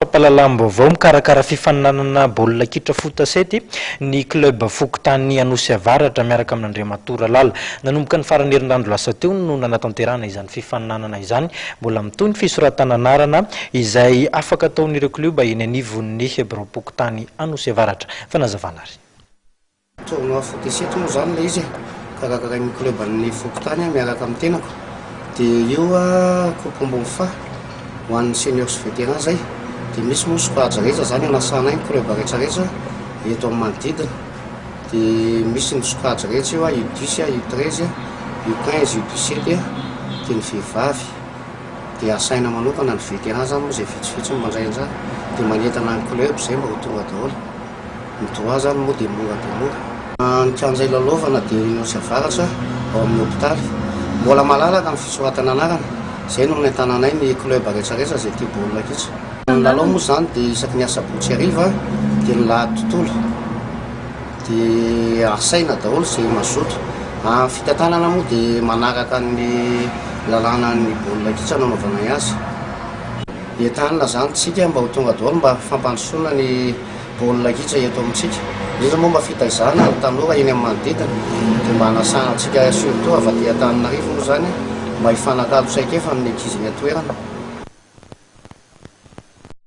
Fampahalalam-baovao, Mikarakara fifaninanana baolina kitra foot sept ny club fokontany Anosy Avaratra miaraka amin'Andriamatoa Ralala. Nanomboka ny faran'ny herinandro lasa teo no nanatanterahana izany fifaninanana izany. Mbola mitohy ny fisoratana anarana izay afaka ataon'ireo klioba eny anivon'ny biraom-pokontany Anosy Avaratra. Fanazavana ary. Tournoi foot sept moa izany ilay izy e, karakarain'ny club an'ny fokontany miaraka amin'ny tenako. Dia io coupe ambony fa ho an'ny senior sy vétéran izay. Dia misy moa sokajy rehetra izany anasanay ny club rehetra rehetra eto amin'ny manodidina. Dia misy ny sokajy rehetra io, U dix, U treize, U quinze, U dix sept, dia ny vehivavy. Dia asaina manokana ny vétéran izany moa izay vitsivitsy no mandray anjara. Dia manentana ny club izay mba ho tonga daholo. Ny droit zany moa dia mora dia mora. Ny kianja ilalaovana dia eny Nosy Avaratra ao amin'ny hopitaly. Mbola malalaka ny fisoratana anarana. Izay no nanentananay ny club rehetra rehetra izay tia baolina kitra. Ny lalao moa izany dia isaky ny asabotsy hariva dia ny lahady tontolo. Dia asaina daholo izay mazoto. Ny fitantanana moa dia manaraka ny lalànan'ny baolina kitra no anaovanay azy. Entanina izany tsika mba ho tonga daholo mba fampandrosoana ny baolina kitra eto amintsika, indrindra moa mba fitaizana ny tanora eny amin'ny manodidina dia mba hanasana antsika surtout avy aty Antananarivo moa izany mba hifanakalo traikefa amin'ny ankizy eny an-toerana.